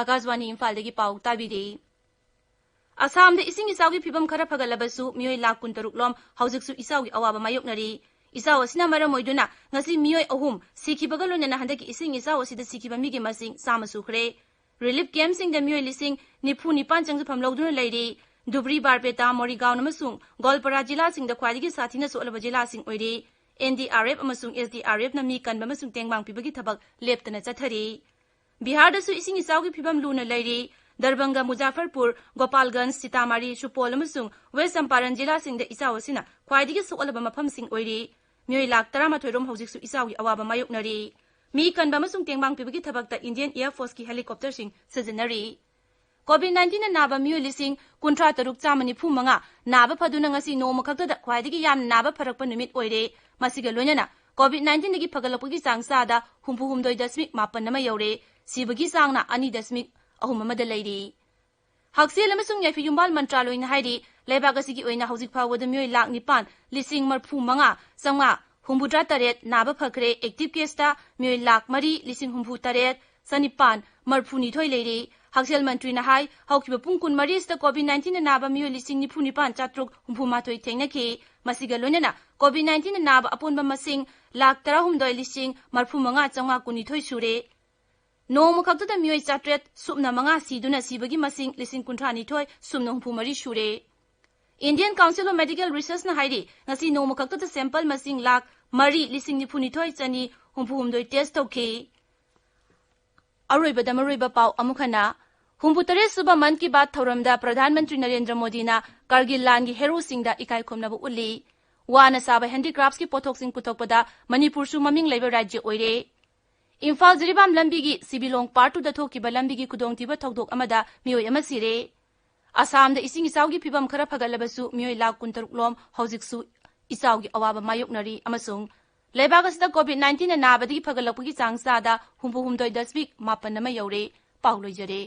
ꯑꯀꯥꯁꯕꯥꯅꯤ ꯏꯝꯐꯥꯜꯗꯒꯤ ꯄꯥꯎ ꯇꯥꯕꯤꯔꯤ꯫ ꯑꯁꯥꯝꯗ ꯏꯁꯤꯡ ꯏꯆꯥꯎꯒꯤ ꯐꯤꯕꯝ ꯈꯔ ꯐꯒꯠꯂꯕꯁꯨ ꯃꯤꯑꯣꯏ ꯂꯥꯈ ꯀꯨꯟꯇꯔꯨꯛ ꯂꯣꯝ ꯍꯧꯖꯤꯛꯁꯨ ꯏꯆꯥꯎꯒꯤ ꯑꯋꯥꯕ ꯃꯥꯌꯣꯛꯅꯔꯤ꯫ ꯏꯆꯥꯎ ꯑꯁꯤꯅ ꯃꯔꯝ ꯑꯣꯏꯗꯨꯅ ꯉꯁꯤ ꯃꯤꯑꯣꯏ ꯑꯍꯨꯝ ꯁꯤꯈꯤꯕꯒ ꯂꯣꯏꯅꯅ ꯍꯟꯗꯛꯀꯤ ꯏꯁꯤꯡ ꯏꯆꯥꯎ ꯑꯁꯤꯗ ꯁꯤꯈꯤꯕ ꯃꯤꯒꯤ ꯃꯁꯤꯡ ꯆꯥꯝꯃ ꯁꯨꯈ꯭ꯔꯦ꯫ ꯔꯤꯂꯤꯐ ꯀꯦꯝꯞꯁꯤꯡꯗ ꯃꯤꯑꯣꯏ ꯂꯤꯁꯤꯡ ꯅꯤꯐꯨ ꯅꯤꯄꯥꯟ ꯆꯪꯖꯐꯝ ꯂꯧꯗꯨꯅ ꯂꯩꯔꯤ꯫ ꯙꯨꯕ꯭ꯔꯤ, ꯕꯥꯔꯄꯦꯇꯥ, ꯃꯣꯔꯤꯒꯥꯎꯟ ꯑꯃꯁꯨꯡ ꯒꯣꯜꯄꯔꯥ ꯖꯤꯂꯥꯁꯤꯡꯗ ꯈ꯭ꯋꯥꯏꯗꯒꯤ ꯁꯥꯊꯤꯅ ꯁꯣꯛꯂꯕ ꯖꯤꯂꯥꯁꯤꯡ ꯑꯣꯏꯔꯤ꯫ ꯑꯦꯟ ꯗꯤ ꯑꯥꯔ ꯑꯦꯐ ꯑꯃꯁꯨꯡ ꯑꯦꯁ ꯗꯤ ꯑꯥꯔ ꯑꯦꯐꯅ ꯃꯤ ꯀꯟꯕ ꯑꯃꯁꯨꯡ ꯇꯦꯡꯕꯥꯡ ꯄꯤꯕꯒꯤ ꯊꯕꯛ ꯂꯦꯞꯇꯅ ꯆꯠꯊꯔꯤ꯫ ꯕꯤꯍꯥꯔꯗꯁꯨ ꯏꯁꯤꯡ ꯏꯆꯥꯎꯒꯤ ꯐꯤꯕꯝ ꯂꯨꯅ ꯂꯩꯔꯤ꯫ ꯗꯔꯕꯪꯒ, ꯃꯨꯖꯥꯐꯔꯄꯨꯔ, ꯒꯣꯄꯥꯜꯒꯟꯖ, ꯁꯤꯇꯥꯃꯥꯔꯤ, ꯁꯨꯄꯣꯜ ꯑꯃꯁꯨꯡ ꯋꯦꯁ ꯆꯝꯄꯥꯔꯟ ꯖꯤꯂꯥꯁꯤꯡꯗ ꯏꯆꯥꯎ ꯑꯁꯤꯅ ꯈ꯭ꯋꯥꯏꯗꯒꯤ ꯁꯣꯛꯍꯜꯂꯕ ꯃꯐꯝꯁꯤꯡ ꯑꯣꯏꯔꯤ꯫ ꯃꯤꯑꯣꯏ ꯂꯥꯈ ꯇꯔꯥꯃꯥꯊꯣꯏ ꯔꯣꯝ ꯍꯧꯖꯤꯛꯁꯨ ꯏꯆꯥꯎꯒꯤ ꯑꯋꯥꯕ ꯃꯥꯌꯣꯛꯅꯔꯤ꯫ ꯃꯤ ꯀꯟꯕ ꯑꯃꯁꯨꯡ ꯇꯦꯡꯕꯥꯡ ꯄꯤꯕꯒꯤ ꯊꯕꯛꯇ ꯏꯟꯗꯤꯌꯟ ꯑꯦꯌꯔ ꯐꯣꯔꯁꯀꯤ ꯍꯦꯂꯤꯀꯣꯞꯇꯔꯁꯤꯡ ꯁꯤꯖꯤꯟꯅꯔꯤ꯫ ꯀꯣꯚꯤꯗ ꯅꯥꯏꯟꯇꯤꯟꯅ ꯅꯥꯕ ꯃꯤꯑꯣꯏ ꯂꯤꯁꯤꯡ ꯀꯨꯟꯊ꯭ꯔꯥ ꯇꯔꯨꯛ ꯆꯥꯝꯃ ꯅꯤꯐꯨ ꯃꯉꯥ ꯅꯥꯕ ꯐꯗꯨꯅ ꯉꯁꯤ ꯅꯣꯡꯃ ꯈꯛꯇꯗ ꯈ꯭ꯋꯥꯏꯗꯒꯤ ꯌꯥꯝꯅ ꯅꯥꯕ ꯐꯔꯛꯄ ꯅꯨꯃꯤꯠ ꯑꯣꯏꯔꯦ꯫ ꯃꯁꯤꯒ ꯂꯣꯏꯅꯅ ꯀꯣꯚꯤꯗ ꯅꯥꯏꯟꯇꯤꯟꯗꯒꯤ ꯐꯒꯠꯂꯛꯄꯒꯤ ꯆꯥꯡ ꯆꯥꯗ ꯍꯨꯝꯐꯨ ꯍꯨꯝꯗꯣꯏ ꯗꯁꯃꯤꯛ ꯃꯥꯄꯟ ꯑꯃ ꯌꯧꯔꯦ꯫ ꯁꯤꯕꯒꯤ ꯆꯥꯡꯅ ꯑꯅꯤ ꯗꯁꯃꯤꯛ ꯑꯍꯨꯝ ꯑꯃꯗ ꯂꯩꯔꯤ꯫ ꯍꯛꯁꯦꯜ ꯑꯃꯁꯨꯡ ꯌꯥꯏꯐ ꯌꯨꯝꯕꯥꯜ ꯃꯟꯇ꯭ꯔꯥꯂꯣꯏꯅ ꯍꯥꯏꯔꯤ, ꯂꯩꯕꯥꯛ ꯑꯁꯤꯒꯤ ꯑꯣꯏꯅ ꯍꯧꯖꯤꯛ ꯐꯥꯎꯕꯗ ꯃꯤꯑꯣꯏ ꯂꯥꯈ ꯅꯤꯄꯥꯟ ꯂꯤꯁꯤꯡ ꯃꯔꯤꯐꯨ ꯃꯉꯥ ꯆꯥꯝꯃꯉꯥ ꯍꯨꯝꯐꯨꯇꯔꯥ ꯇꯔꯦꯠ ꯅꯥꯕ ꯐꯈ꯭ꯔꯦ꯫ ꯑꯦꯛꯇꯤꯚ ꯀꯦꯁꯇ ꯃꯤꯑꯣꯏ ꯂꯥꯈ ꯃꯔꯤ ꯂꯤꯁꯤꯡ ꯍꯨꯝꯐꯨ ꯇꯔꯦꯠ ꯆꯅꯤꯄꯥꯟ ꯃꯔꯤꯐꯨ ꯅꯤꯊꯣꯏ ꯂꯩꯔꯤ꯫ ꯍꯛꯁꯦꯜ ꯃꯟꯇ꯭ꯔꯤꯅ ꯍꯥꯏ, ꯍꯧꯈꯤꯕ ꯄꯨꯡ ꯀꯨꯟꯃꯔꯤꯁꯤꯗ ꯀꯣꯚꯤꯗ ꯅꯥꯏꯟꯇꯤꯟꯅ ꯅꯥꯕ ꯃꯤꯑꯣꯏ ꯂꯤꯁꯤꯡ ꯅꯤꯐꯨ ꯅꯤꯄꯥꯟ ꯆꯥꯇ꯭ꯔꯨꯛ ꯍꯨꯝꯐꯨ ꯃꯥꯊꯣꯏ ꯊꯦꯡꯅꯈꯤ꯫ ꯃꯁꯤꯒ ꯂꯣꯏꯅꯅ ꯀꯣꯚꯤꯗ ꯅꯥꯏꯟꯇꯤꯟꯅ ꯅꯥꯕ ꯑꯄꯨꯟꯕ ꯃꯁꯤꯡ ꯂꯥꯈ ꯇꯔꯥꯍꯨꯝꯗꯣꯏ ꯂꯤꯁꯤꯡ ꯃꯔꯤꯐꯨ ꯃꯉꯥ ꯆꯥꯝꯃꯉꯥ ꯀꯨꯟꯅꯤꯊꯣꯏ ꯁꯨꯔꯦ꯫ ꯅꯣꯡꯃ ꯈꯛꯇꯗ ꯃꯤꯑꯣꯏ ꯆꯥꯇ꯭ꯔꯦꯠ ꯁꯨꯞꯅ ꯃꯉꯥ ꯁꯤꯗꯨꯅ ꯁꯤꯕꯒꯤ ꯃꯁꯤꯡ ꯂꯤꯁꯤꯡ ꯀꯨꯟꯊ꯭ꯔꯥ ꯅꯤꯊꯣꯏ ꯁꯨꯞꯅ ꯍꯨꯝꯐꯨ ꯃꯔꯤ ꯁꯨꯔꯦ꯫ Indian Council of Medical Researchꯅ ꯍꯥꯏꯔꯤ, ꯉꯁꯤ ꯅꯣꯡꯃ ꯈꯛꯇꯗ ꯁꯦꯝꯄꯜ ꯃꯁꯤꯡ ꯂꯥꯈ ꯃꯔꯤ ꯂꯤꯁꯤꯡ ꯅꯤꯐꯨ ꯅꯤꯊꯣꯏ ꯆꯅꯤ ꯍꯨꯝꯐꯨ ꯍꯨꯝꯗꯣꯏ ꯇꯦꯁ ꯇꯧꯈꯤ꯫ ꯑꯔꯣꯏꯕꯗ ꯃꯔꯨꯑꯣꯏꯕ ꯄꯥꯎ ꯑꯃꯨꯛ ꯍꯟꯅ꯫ ꯍꯨꯝꯐꯨ ꯇꯔꯦꯠ ꯁꯨꯕ ꯃꯟ ꯀꯤ ꯕꯥꯠ ꯊꯧꯔꯝꯗ ꯄ꯭ꯔꯙꯥꯟ ꯃꯟꯇ꯭ꯔꯤ ꯅꯔꯦꯟꯗ꯭ꯔ ꯃꯣꯗꯤꯅ ꯀꯥꯔꯒꯤꯜ ꯂꯥꯟꯒꯤ ꯍꯦꯔꯣꯁꯤꯡꯗ ꯏꯀꯥꯏ ꯈꯨꯝꯅꯕ ꯎꯠꯂꯤ꯫ ꯋꯥꯅ ꯁꯥꯕ ꯍꯦꯟꯗꯤꯀ꯭ꯔꯥꯐꯠꯁꯀꯤ ꯄꯣꯠꯊꯣꯛꯁꯤꯡ ꯄꯨꯊꯣꯛꯄꯗ ꯃꯅꯤꯄꯨꯔꯁꯨ ꯃꯃꯤꯡ ꯂꯩꯕ ꯔꯥꯖ꯭ꯌ ꯑꯣꯏꯔꯦ꯫ ꯏꯝꯐꯥꯜ ꯖꯤꯔꯤꯕꯥꯝ ꯂꯝꯕꯤꯒꯤ ꯁꯤꯕꯤꯂꯣꯡ ꯄꯥꯔꯠ ꯇꯨꯗ ꯊꯣꯛꯈꯤꯕ ꯂꯝꯕꯤꯒꯤ ꯈꯨꯗꯣꯡꯊꯤꯕ ꯊꯧꯗꯣꯛ ꯑꯃꯗ ꯃꯤꯑꯣꯏ ꯑꯃ ꯁꯤꯔꯦ꯫ ꯑꯁꯥꯝꯗ ꯏꯁꯤꯡ ꯏꯆꯥꯎꯒꯤ ꯐꯤꯕꯝ ꯈꯔ ꯐꯒꯠꯂꯕꯁꯨ ꯃꯤꯑꯣꯏ ꯂꯥꯈ ꯀꯨꯟꯇꯔꯨꯛ ꯂꯣꯝ ꯍꯧꯖꯤꯛꯁꯨ ꯏꯆꯥꯎꯒꯤ ꯑꯋꯥꯕ ꯃꯥꯌꯣꯛꯅꯔꯤ ꯑꯃꯁꯨꯡ ꯂꯩꯕꯥꯛ ꯑꯁꯤꯗ ꯀꯣꯚꯤꯗ ꯅꯥꯏꯟꯇꯤꯟꯅ ꯅꯥꯕꯗꯒꯤ ꯐꯒꯠꯂꯛꯄꯒꯤ ꯆꯥꯡ ꯆꯥꯗ ꯍꯨꯝꯐꯨ ꯍꯨꯝꯗꯣꯏ ꯗꯁꯃꯤꯛ ꯃꯥꯄꯟ ꯑꯃ ꯌꯧꯔꯦ꯫ ꯄꯥꯎ ꯂꯣꯏꯖꯔꯦ꯫